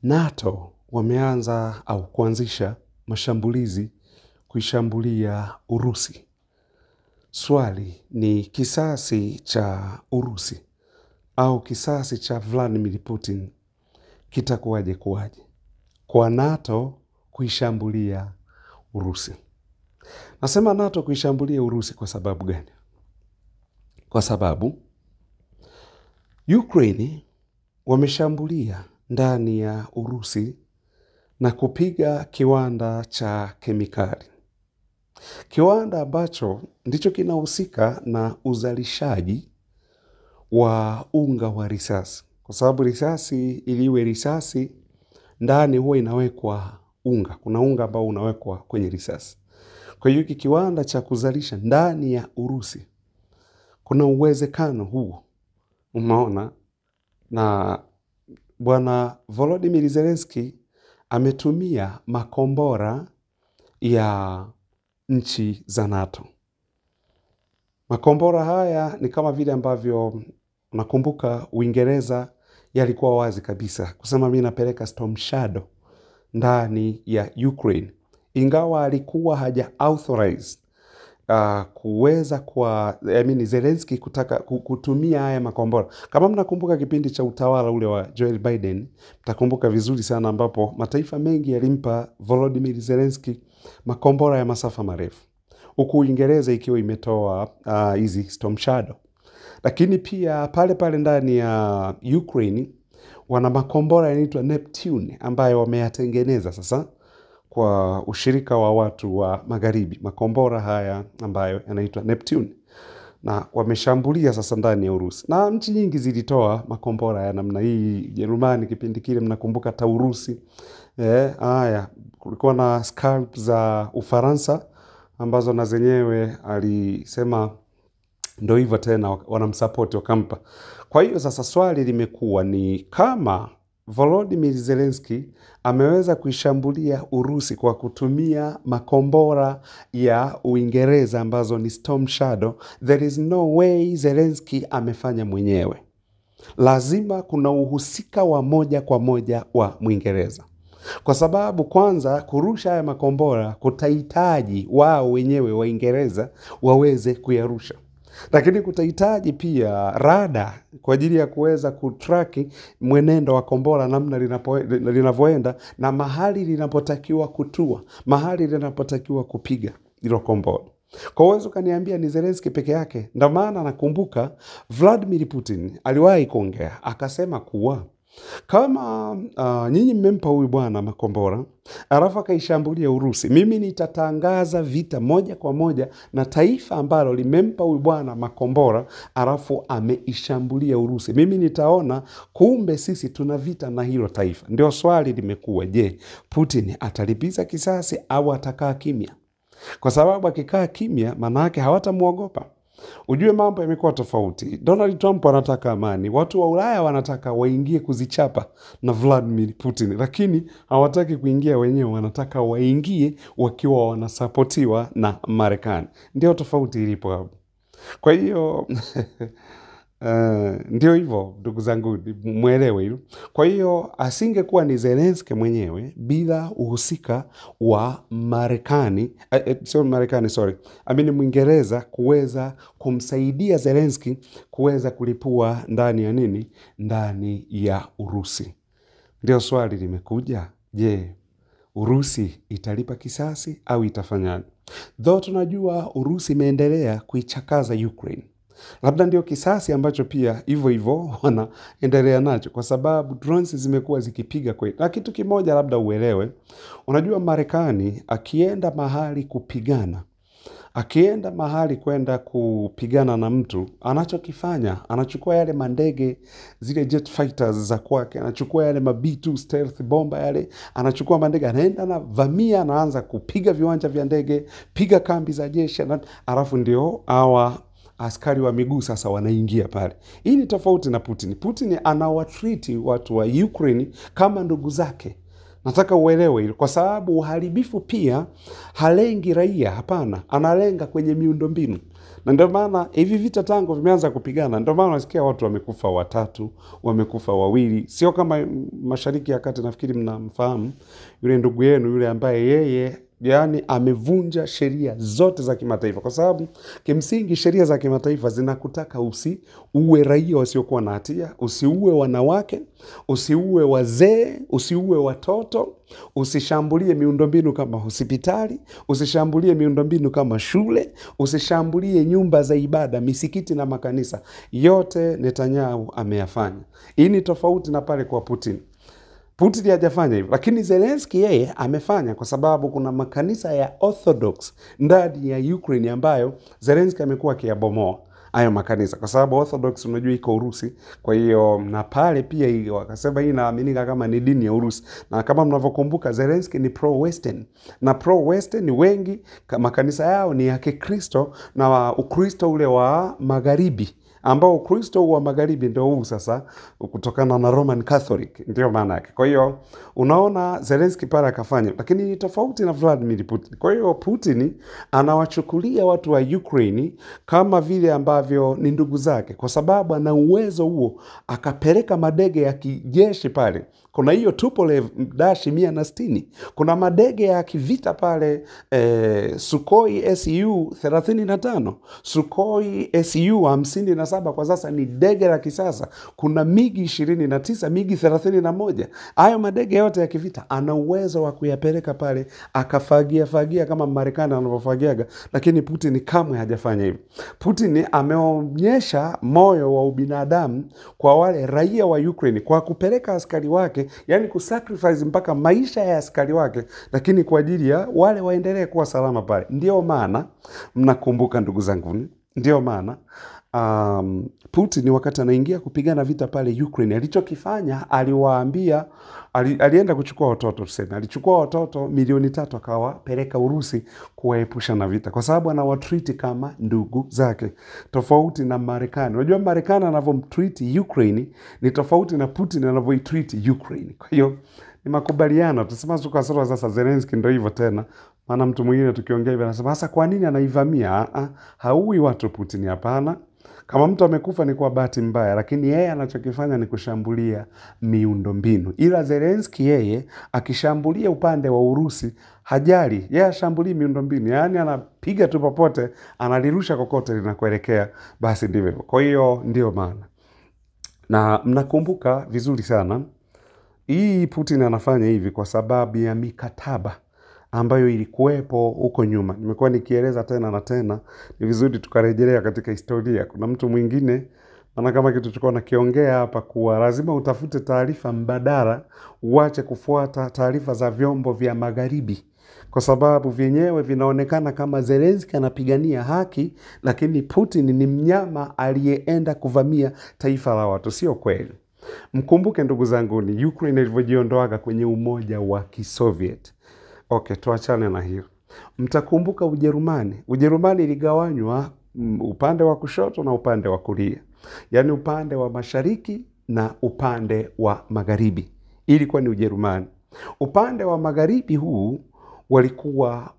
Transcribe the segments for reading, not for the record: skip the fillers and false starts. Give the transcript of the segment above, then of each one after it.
NATO wameanza au kuanzisha mashambulizi kuishambulia Urusi. Swali ni kisasi cha Urusi au kisasi cha Vladimir Putin kitakuwaje kuwaje kwa NATO kuishambulia Urusi? Nasema NATO kuishambulia Urusi kwa sababu gani? Kwa sababu Ukraine wameshambulia ndani ya Urusi na kupiga kiwanda cha kemikali, kiwanda ambacho ndicho kinahusika na uzalishaji wa unga wa risasi, kwa sababu risasi iliwe risasi ndani huwa inawekwa unga. Kuna unga ambao unawekwa kwenye risasi. Kwa hiyo hiki kiwanda cha kuzalisha ndani ya Urusi, kuna uwezekano huo, umeona. Na bwana Volodymyr Zelensky ametumia makombora ya nchi za NATO. Makombora haya ni kama vile ambavyo nakumbuka Uingereza yalikuwa wazi kabisa kusema mimi napeleka Storm Shadow ndani ya Ukraine, ingawa alikuwa haja authorize kuweza kwa I mean, Zelensky kutaka kutumia haya makombora. Kama mnakumbuka kipindi cha utawala ule wa Joe Biden, mtakumbuka vizuri sana ambapo mataifa mengi yalimpa Volodymyr Zelensky makombora ya masafa marefu, huku Uingereza ikiwa imetoa hizi Storm Shadow. Lakini pia pale pale ndani ya Ukraine wana makombora yanaitwa Neptune ambayo wameyatengeneza sasa kwa ushirika wa watu wa magharibi, makombora haya ambayo yanaitwa Neptune, na wameshambulia sasa ndani ya Urusi, na nchi nyingi zilitoa makombora ya namna hii. Jerumani kipindi kile mnakumbuka Taurusi. Haya, kulikuwa na Scalp za Ufaransa ambazo na zenyewe alisema ndo hivyo tena, wanamsupport wakampa. Kwa hiyo sasa swali limekuwa ni kama Volodymyr Zelensky ameweza kuishambulia Urusi kwa kutumia makombora ya Uingereza ambazo ni Storm Shadow, there is no way Zelensky amefanya mwenyewe. Lazima kuna uhusika wa moja kwa moja wa Mwingereza, kwa sababu kwanza kurusha haya makombora kutahitaji wao wenyewe Waingereza waweze kuyarusha, lakini kutahitaji pia rada kwa ajili ya kuweza kutraki mwenendo wa kombora namna linavyoenda na mahali linapotakiwa kutua, mahali linapotakiwa kupiga hilo kombora. Kwa uwezo kaniambia ni Zelensky peke yake. Ndio maana nakumbuka Vladimir Putin aliwahi kuongea akasema kuwa kama nyinyi mmempa huyu bwana makombora alafu akaishambulia Urusi, mimi nitatangaza vita moja kwa moja na taifa ambalo limempa huyu bwana makombora alafu ameishambulia Urusi. Mimi nitaona kumbe sisi tuna vita na hilo taifa. Ndio swali limekuwa, je, Putin atalipiza kisasi au atakaa kimya? Kwa sababu akikaa kimya, maana yake hawatamuogopa. Ujue mambo yamekuwa tofauti. Donald Trump anataka amani, watu wa Ulaya wanataka waingie kuzichapa na Vladimir Putin, lakini hawataki kuingia wenyewe, wanataka waingie wakiwa wanasapotiwa na Marekani. Ndio tofauti ilipo hapo. Kwa hiyo ndio hivyo ndugu zangu, mwelewe hilo. Kwa hiyo asingekuwa ni Zelensky mwenyewe bila uhusika wa Marekani, sio Marekani, sorry, amini Mwingereza kuweza kumsaidia Zelensky kuweza kulipua ndani ya nini, ndani ya Urusi. Ndio swali limekuja, je, Urusi italipa kisasi au itafanyaje? Though tunajua Urusi imeendelea kuichakaza Ukraine. Labda ndio kisasi ambacho pia hivyo hivyo wanaendelea nacho, kwa sababu drones zimekuwa zikipiga kweli. Na kitu kimoja labda uelewe, unajua Marekani akienda mahali kupigana, akienda mahali kwenda kupigana na mtu, anachokifanya anachukua yale mandege, zile jet fighters za kwake, anachukua yale ma B2 stealth bomber yale, anachukua mandege, anaenda na vamia, anaanza kupiga viwanja vya ndege, piga kambi za jeshi, alafu ndio hawa askari wa miguu sasa wanaingia pale. Hii ni tofauti na Putin. Putin anawatreat watu wa Ukraine kama ndugu zake. Nataka uelewe hilo, kwa sababu uharibifu pia halengi raia, hapana, analenga kwenye miundombinu. Na ndio maana hivi vita tangu vimeanza kupigana, ndio maana unasikia watu wamekufa watatu, wamekufa wawili. Sio kama Mashariki ya Kati, nafikiri mnamfahamu yule ndugu yenu yule ambaye yeye yani amevunja sheria zote za kimataifa, kwa sababu kimsingi sheria za kimataifa zinakutaka usiue raia wasiokuwa na hatia, usiue wanawake, usiue wazee, usiue watoto, usishambulie miundombinu kama hospitali, usishambulie miundombinu kama shule, usishambulie nyumba za ibada, misikiti na makanisa. Yote Netanyahu ameyafanya. Hii ni tofauti na pale kwa Putin. Putin hajafanya hivyo, lakini Zelensky yeye amefanya, kwa sababu kuna makanisa ya Orthodox ndani ya Ukraine ambayo Zelensky amekuwa akiyabomoa hayo makanisa, kwa sababu Orthodox unajua iko Urusi. Kwa hiyo na pale pia wakasema hii inaaminika kama ni dini ya Urusi, na kama mnavyokumbuka Zelensky ni pro western, na pro western wengi makanisa yao ni ya Kikristo na Ukristo ule wa magharibi, ambao Ukristo wa magharibi ndio huu sasa kutokana na Roman Catholic, ndio maana yake. Kwa hiyo unaona Zelensky pale akafanya, lakini ni tofauti na Vladimir Putin. Kwa hiyo Putin anawachukulia watu wa Ukraine kama vile ambavyo ni ndugu zake, kwa sababu ana uwezo huo, akapeleka madege ya kijeshi pale. Kuna hiyo Tupolev -160, kuna madege ya kivita pale Sukhoi Su 35, Sukhoi Su 57 kwa sasa ni dege la kisasa. Kuna MiG 29, MiG 31. Hayo madege yote ya kivita ana uwezo wa kuyapeleka pale akafagia fagia kama Marekani anavyofagiaga, lakini Putin kamwe hajafanya hivyo. Putin ameonyesha moyo wa ubinadamu kwa wale raia wa Ukraine kwa kupeleka askari wake, yani kusacrifice mpaka maisha ya askari wake, lakini kwa ajili ya wale waendelee kuwa salama pale. Ndio maana mnakumbuka ndugu zangu, ndio maana Putin wakati anaingia kupigana vita pale Ukraine, alichokifanya aliwaambia, alienda kuchukua watoto, tuseme alichukua watoto milioni 3 akawapeleka Urusi kuwaepusha na vita, kwa sababu anawatreat kama ndugu zake, tofauti na Marekani. Unajua Marekani anavyomtreat Ukraine ni tofauti na Putin anavyoitreat Ukraine. Kwa hiyo ni makubaliano, tusema tukasema sasa Zelensky ndio hivyo tena. Maana mtu mwingine tukiongea hivi anasema sasa kwa nini anaivamia? Haui watu Putin, hapana. Kama mtu amekufa ni kwa bahati mbaya, lakini yeye anachokifanya ni kushambulia miundombinu. Ila Zelensky yeye akishambulia upande wa Urusi hajali, yeye ashambulii miundombinu, yaani anapiga tu popote, analirusha kokote linakoelekea, basi ndivyo hivyo. Kwa hiyo ndio maana. Na mnakumbuka vizuri sana, hii Putin anafanya hivi kwa sababu ya mikataba ambayo ilikuwepo huko nyuma. Nimekuwa nikieleza tena na tena, ni vizuri tukarejelea katika historia. Kuna mtu mwingine, maana kama kitu tulikuwa nakiongea hapa kuwa lazima utafute taarifa mbadala, uache kufuata taarifa za vyombo vya magharibi, kwa sababu vyenyewe vinaonekana kama Zelensky anapigania haki, lakini Putin ni mnyama aliyeenda kuvamia taifa la watu. Sio kweli. Mkumbuke ndugu zangu, ni Ukraine ilivyojiondoaga kwenye umoja wa Kisoviet. Okay, tuachane na hiyo. Mtakumbuka Ujerumani. Ujerumani iligawanywa upande wa kushoto na upande wa kulia, yaani upande wa mashariki na upande wa magharibi. Ilikuwa ni Ujerumani. Upande wa magharibi huu walikuwa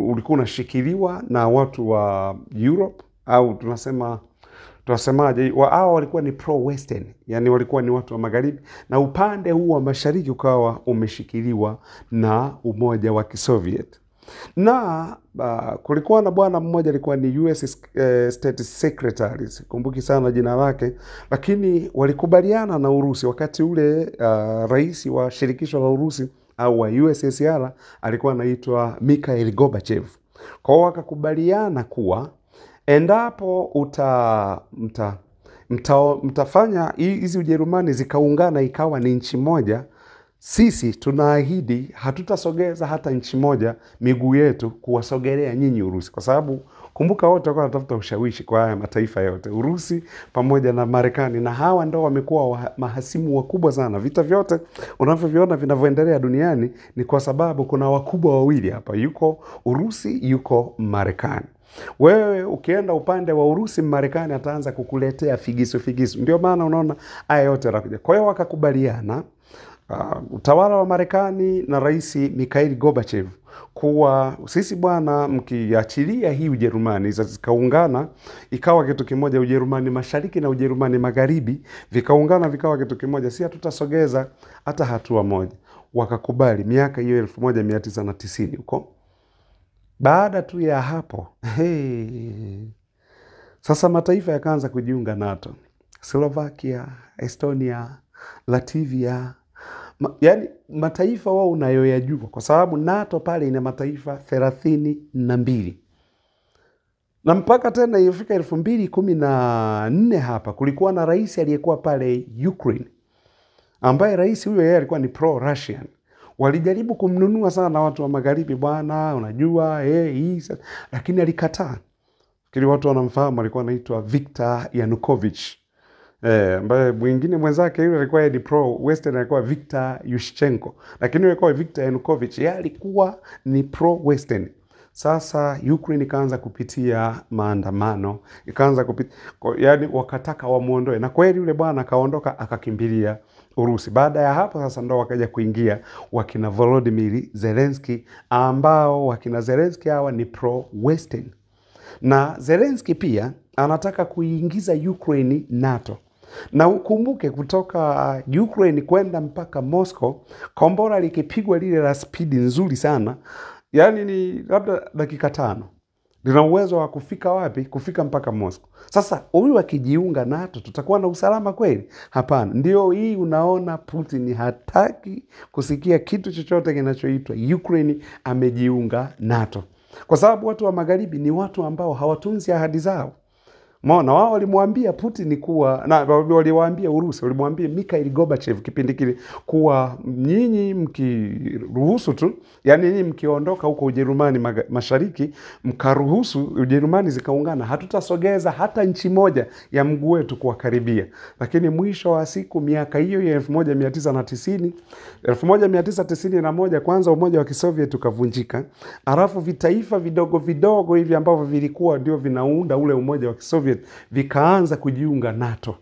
ulikuwa unashikiliwa na watu wa Europe, au tunasemaje, hao walikuwa ni pro western, yani walikuwa ni watu wa magharibi, na upande huu wa mashariki ukawa umeshikiliwa na umoja wa Kisoviet. Na kulikuwa na bwana mmoja alikuwa ni US State Secretary, sikumbuki sana jina lake, lakini walikubaliana na Urusi wakati ule. Rais wa shirikisho la Urusi au wa USSR alikuwa anaitwa Mikhail Gorbachev. Kwa hiyo wakakubaliana kuwa endapo mtafanya hizi Ujerumani zikaungana ikawa ni nchi moja, sisi tunaahidi hatutasogeza hata nchi moja miguu yetu kuwasogelea nyinyi Urusi. Kwa sababu kumbuka wote walikuwa wanatafuta ushawishi kwa haya mataifa yote, Urusi pamoja na Marekani, na hawa ndo wamekuwa mahasimu wakubwa sana. Vita vyote unavyoviona vinavyoendelea duniani ni kwa sababu kuna wakubwa wawili hapa, yuko Urusi, yuko Marekani. Wewe ukienda upande wa Urusi, Marekani ataanza kukuletea figisu figisu. Ndio maana unaona haya yote yanakuja. Kwa hiyo wakakubaliana, utawala wa Marekani na Rais Mikhail Gorbachev kuwa sisi bwana, mkiachilia hii Ujerumani zikaungana ikawa kitu kimoja, Ujerumani Mashariki na Ujerumani Magharibi vikaungana vikawa kitu kimoja, si hatutasogeza hata hatua moja. Wakakubali miaka hiyo 1990 huko. Baada tu ya hapo, hey, sasa mataifa yakaanza kujiunga NATO. Slovakia, Estonia, Latvia, yaani mataifa wao unayoyajua, kwa sababu NATO pale ina mataifa 32. Na mpaka tena ilifika 2014 hapa kulikuwa na rais aliyekuwa pale Ukraine, ambaye rais huyo yeye alikuwa ni pro Russian. Walijaribu kumnunua sana watu wa magharibi, bwana unajua hii, lakini alikataa. Kile watu wanamfahamu alikuwa anaitwa Viktor Yanukovych. Ambaye mwingine mwenzake yule alikuwa ni pro Western, alikuwa Viktor Yushchenko. Lakini yule alikuwa Viktor Yanukovych, yeye alikuwa ni pro Western. Sasa Ukraine ikaanza kupitia maandamano, ikaanza kupitia, yaani wakataka wamuondoe. Na kweli yule bwana akaondoka akakimbilia Urusi. Baada ya hapo sasa ndo wakaja kuingia wakina Volodymyr Zelensky, ambao wakina Zelensky hawa ni pro Western. Na Zelensky pia anataka kuingiza Ukraine NATO. Na ukumbuke kutoka Ukraine kwenda mpaka Moscow, kombora likipigwa lile la spidi nzuri sana, yaani ni labda dakika 5, lina uwezo wa kufika wapi? Kufika mpaka Moscow. Sasa huyu akijiunga NATO tutakuwa na usalama kweli? Hapana. Ndio hii unaona Putin hataki kusikia kitu chochote kinachoitwa Ukraine amejiunga NATO. Kwa sababu watu wa magharibi ni watu ambao hawatunzi ahadi zao. Maana wao walimwambia Putin kuwa, na waliwaambia Urusi, walimwambia Mikhail Gorbachev kipindi kile kuwa nyinyi mkiruhusu tu, yani nyinyi mkiondoka huko Ujerumani Mashariki, mkaruhusu Ujerumani zikaungana, hatutasogeza hata nchi moja ya mguu wetu kuwakaribia. Lakini mwisho wa siku miaka hiyo ya 1990, 1991 kwanza umoja wa Kisoviet ukavunjika, alafu vitaifa vidogo vidogo hivi ambavyo vilikuwa ndio vinaunda ule umoja wa Kisoviet vikaanza kujiunga NATO.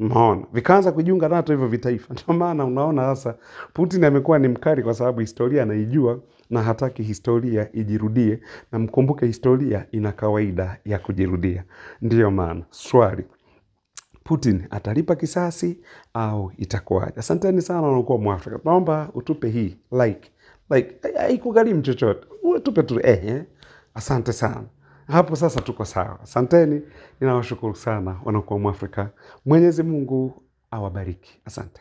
Unaona? Vikaanza kujiunga NATO hivyo vitaifa. Ndio maana unaona sasa Putin amekuwa ni mkali, kwa sababu historia anaijua na hataki historia ijirudie, na mkumbuke historia ina kawaida ya kujirudia. Ndiyo maana swali, Putin atalipa kisasi au itakuwaje? Asanteni sana wanaokuwa Mwafrika. Naomba utupe hii like. Haikugharimu chochote. Utupe tu Asante sana. Hapo sasa tuko sawa. Asanteni, ninawashukuru sana wanaokuwa Mwafrika. Mwenyezi Mungu awabariki. Asante.